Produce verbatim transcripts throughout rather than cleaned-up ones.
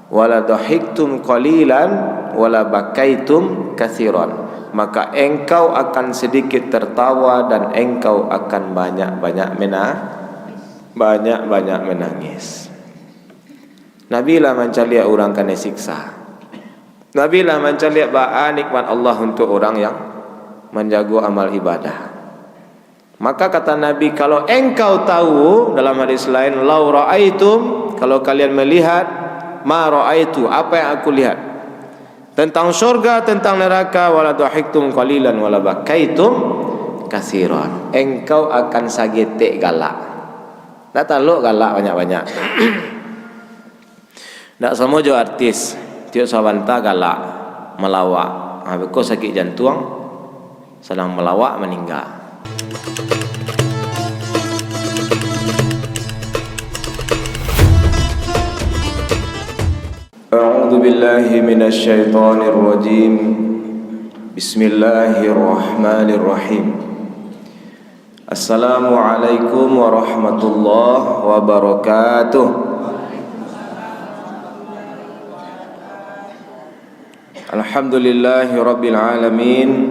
"Wala dhahiktum qalilan, wala bakaitum katsiran." Maka engkau akan sedikit tertawa dan engkau akan banyak-banyak mena-, banyak-banyak menangis. Nabi lah mancaliak urang kanai siksa. Nabi lah mancaliak baa nikmat Allah untuk urang yang manjago amal ibadah. Maka kata Nabi, "Kalau engkau tahu," dalam hadis lain, "Lau ra'aitum," kalau kalian melihat, "ma ra'aitu," apa yang aku lihat tentang surga, tentang neraka, "wala dhahiktum qalilan, wala bakaitum katsiran," engkau akan sagetek galak. Ndak talok galak banyak-banyak. Ndak samo jo artis, tiok sabanta galak, malawak. Ha, beko sakik jantuang, sadang malawak maningga. A'udzu billahi minasyaitonir rajim. Bismillahirrahmanirrahim. Assalamualaikum warahmatullahi wabarakatuh. Alhamdulillahi rabbil alamin,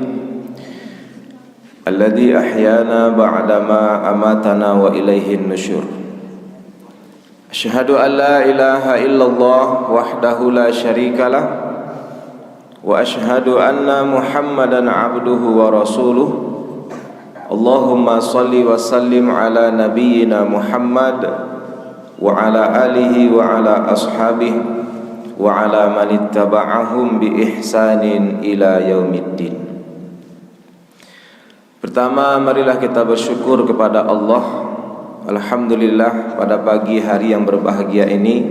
alladzi ahyana ba'dama amatana wa ilaihin nusyur. Asyhadu an la ilaha illallah wahdahu la syarikalah, wa asyhadu anna Muhammadan abduhu wa rasuluh. Allahumma shalli wa sallim ala nabiyyina Muhammad wa ala alihi wa ala ashabihi wa ala manittaba'ahum bi ihsanin ila yaumiddin. Pertama, marilah kita bersyukur kepada Allah. Alhamdulillah, pada pagi hari yang berbahagia ini,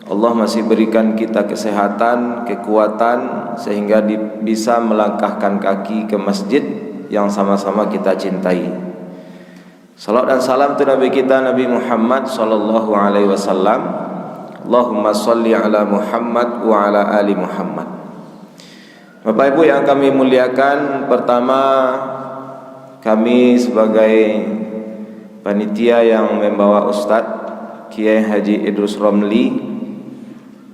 Allah masih berikan kita kesehatan, kekuatan, sehingga di-, bisa melangkahkan kaki ke masjid yang sama-sama kita cintai. Salawat dan salam tu Nabi kita, Nabi Muhammad sallallahu alaihi wasallam. Allahumma shalli ala Muhammad wa ala ali Muhammad. Bapak Ibu yang kami muliakan, pertama, kami sebagai panitia yang membawa Ustaz Kiai Haji Idrus Romli,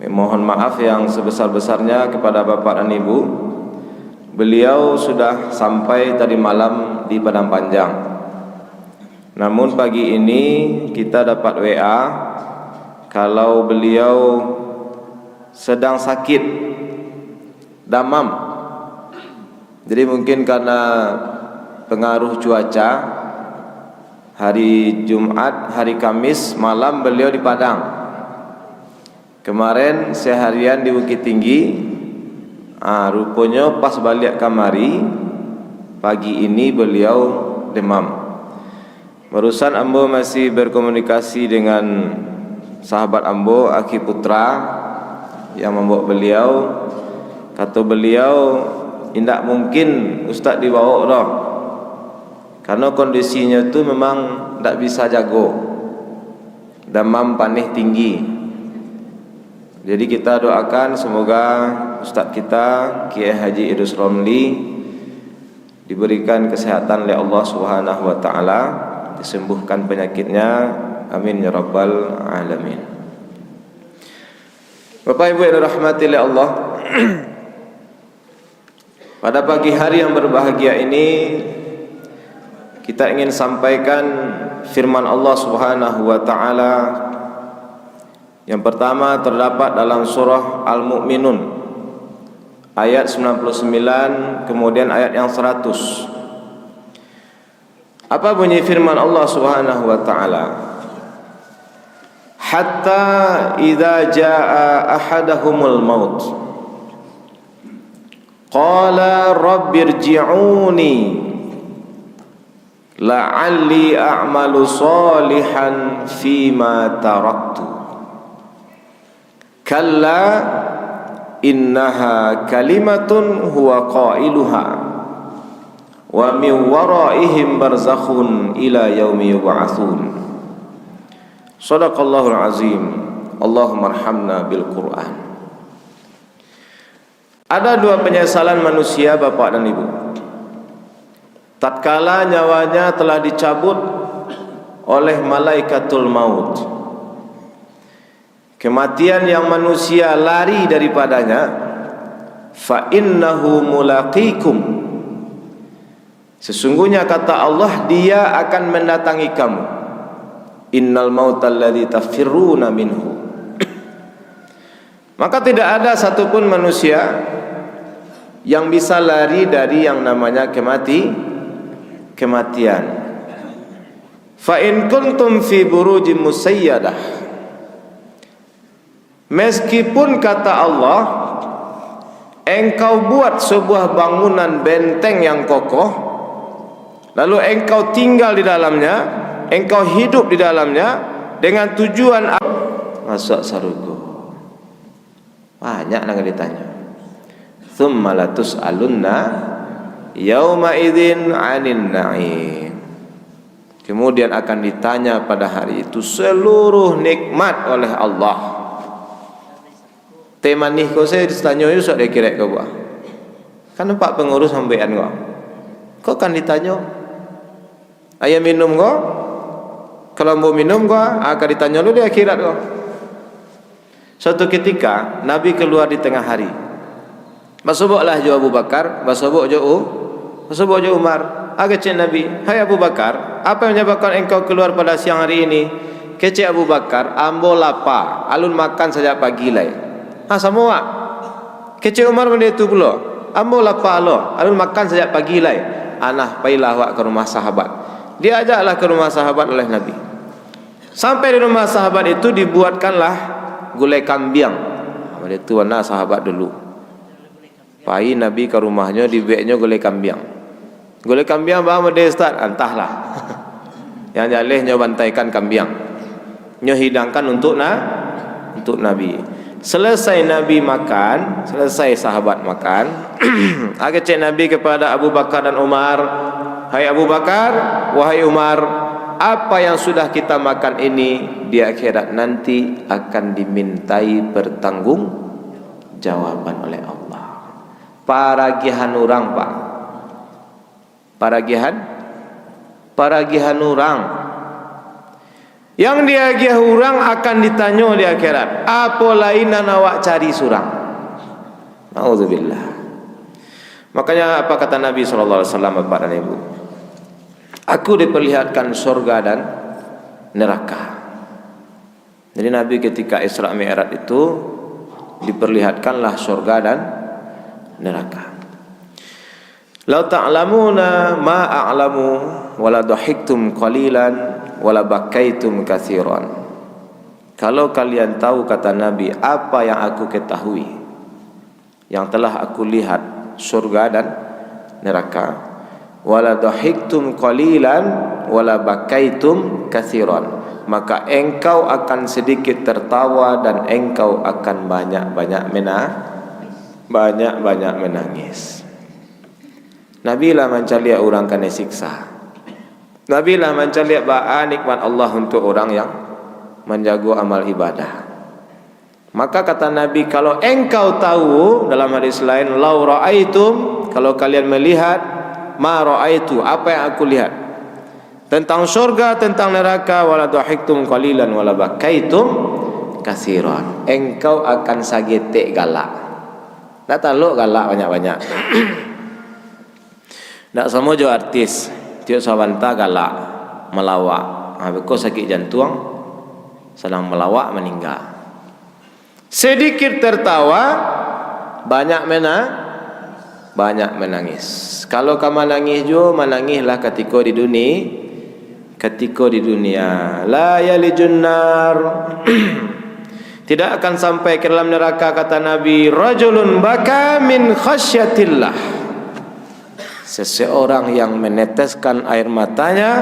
memohon maaf yang sebesar-besarnya kepada Bapak dan Ibu. Beliau sudah sampai tadi malam di Padang Panjang. Namun pagi ini kita dapat W A kalau beliau sedang sakit, damam. Jadi mungkin karena pengaruh cuaca, hari Jumat, hari Kamis malam beliau di Padang. Kemarin seharian di Bukittinggi, ah, ruponyo pas baliak kamari, pagi ini beliau demam. Barusan ambo masih berkomunikasi dengan sahabat ambo, Aki Putra, yang mambaok beliau. Kato beliau, "Indak mungkin Ustaz dibaok doh, karano kondisinyo tu memang ndak bisa jago, damam paneh tinggi." Jadi kita doakan semoga Ustaz kita, Kiai Haji Idrus Romli, diberikan kesehatan oleh Allah Subhanahu wa Ta'ala, disembuhkan penyakitnya. Amin ya rabbal alamin. Bapak Ibu yang dirahmati oleh Allah, pada pagi hari yang berbahagia ini, kita ingin sampaikan firman Allah Subhanahu wa Ta'ala. Yang pertama terdapat dalam surah Al-Mu'minun, ayat sembilan puluh sembilan, kemudian ayat yang seratus. Apa bunyi firman Allah Subhanahu wa Ta'ala? "Hatta idza jaa ahadahumul maut, qala rabbirji'uni la'alli a'malu shalihan fima taraktu. Kalla innaha kalimatun huwa qailuha, wa min waraihim barzakhun ila yaumi yub'atsun." Sadaqallahul azim. Allahummarhamna bil Qur'an. Ada dua penyesalan manusia, Bapak dan Ibu, tatkala nyawanya telah dicabut oleh malaikatul maut. Kematian yang manusia lari daripadanya, fa innahu mulaqikum. Sesungguhnya, kata Allah, Dia akan mendatangi kamu. Innal mautal ladzi tafirruna minhu. Maka tidak ada satupun manusia yang bisa lari dari yang namanya kemati, kematian. Fa in kuntum fi burujim musayyadah. Meskipun, kata Allah, engkau buat sebuah bangunan benteng yang kokoh, lalu engkau tinggal di dalamnya, engkau hidup di dalamnya dengan tujuan ap-, masuk sarugo. Banyak nan ditanyo. Tsumma latus'alunna yauma idzin 'anin na'im. Kemudian akan ditanya pada hari itu seluruh nikmat oleh Allah. Teh manih ko se ditanyo yo, sok di akhirat ko buah. Kan nampak pangurus sampean ko. Ko kan ditanyo. Aia minum ko, kalau ambo minum ko, akan ditanyo lu di akhirat ko. Suatu ketika, Nabi keluar di tengah hari. Basoboklah jo Abu Bakar, basobok jo U-, basobok jo Umar. Ah, kecek Nabi, "Hai Abu Bakar, apa yang menyebabkan engkau keluar pada siang hari ini?" Kecek Abu Bakar, "Ambo lapa, alun makan sajak pagi lai." "Ha, samo wak." Kecek Umar bana itu pulo, "Ambo lapa lo, alun makan sajak pagi lai." "Anah, pailah awak ka rumah sahabat." Diajaklah ka rumah sahabat oleh Nabi. Sampai di rumah sahabat itu, dibuatkanlah gulai kambiang. Bana itu bana sahabat dulu. Pai Nabi ka rumahnyo, dibueknyo gulai kambiang. "Gulai kambiang baa model, Ustaz?" "Antahlah." Yang jaleh nyo bantaikan kambiang. Nyo hidangkan untuk na-, untuk Nabi. Selesai Nabi makan, selesai sahabat makan, kecek Nabi kepada Abu Bakar dan Umar, "Hai Abu Bakar, wahai Umar, apa yang sudah kita makan ini di akhirat nanti akan dimintai pertanggungjawaban oleh Allah." Paragiahan urang, Pak. Paragiahan, paragiahan urang. Yang diagiah urang akan ditanyo di akhirat, "Apo lai nan awak cari surang?" Naudzubillah. Makanya apa kata Nabi sallallahu alaihi wasallam, Bapak dan Ibu? "Aku diperlihatkan surga dan neraka." Jadi Nabi ketika Isra Mi'raj itu diperlihatkanlah surga dan neraka. "Lau ta'lamuna ma a'lamu, wala dhahiktum qalilan, wala bakaitum katsiran." Kalau kalian tahu, kata Nabi, apa yang aku ketahui, yang telah aku lihat, surga dan neraka, "wala dhahiktum qalilan, wala bakaitum katsiran," maka engkau akan sedikit tertawa dan engkau akan banyak-banyak mena-, banyak-banyak menangis. Nabi lah mancaliak urang kanai siksa. Nabi lah mancaliak baa nikmat Allah untuk urang yang manjago amal ibadah. Maka kata Nabi, "Kalau engkau tahu," dalam hadis lain, "lau ra'aitum," kalau kalian melihat, "ma ra'aitu," apa yang aku lihat, tentang surga, tentang neraka, "wala dhahiktum qalilan, wala bakaitum katsiran," engkau akan sagetek galak. Ndak talok galak banyak-banyak. Ndak samo jo artis, tiok sabanta galak, malawak. Ha, beko sakik jantuang, sadang malawak, maningga. Sedikit tertawa, banyak mena-, banyak menangis. Kalau ka manangih juo, manangihlah katiko di duni-, katiko di dunia. La yalijun nar. Tidak akan sampai ke dalam neraka, kata Nabi, "rajulun baka min khasyatillah." Seseorang yang meneteskan air matanya,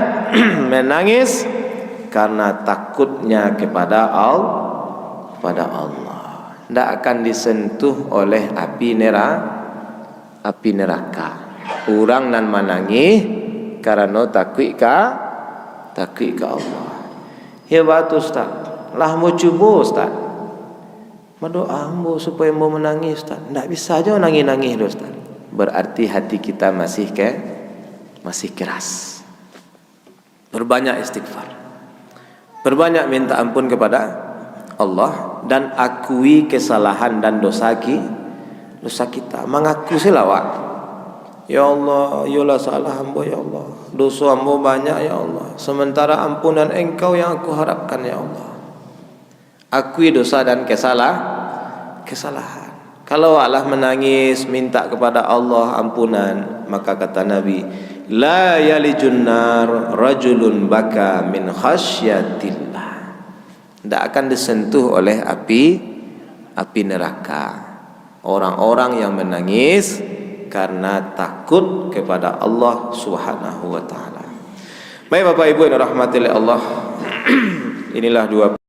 menangis karena takutnya kepada Al-, kepada Allah. Ndak akan disentuh oleh api nera-, api neraka. Urang nan manangih karano takuik ka, takuik ka Allah. "Ya batua, Ustaz. Lah ambo cubo, Ustaz. Badoa ambo supayo ambo manangih, Ustaz. Ndak bisa jo nangih-nangih tu, Ustaz." Berarti hati kita masih ke-, masih keras. Perbanyak istighfar. Perbanyak minta ampun kepada Allah dan akui kesalahan dan dosa ki-, dosa kita. Mangaku se lah awak. Ya Allah, iyolah salah ambo, ya Allah. Doso ambo banyak, ya Allah. Sementara ampunan Engkau yang aku harapkan, ya Allah. Akui dosa dan kesalah-, kesalahan. Kalau awak lah menangis, minta kepada Allah ampunan, maka kata Nabi, "La yalijun nar rajulun baka min khasyatillah." Ndak akan disentuh oleh api, api neraka orang-orang yang menangis karena takut kepada Allah Subhanahu wa Ta'ala. Baik, Bapak Ibu yang dirahmati oleh Allah, inilah dua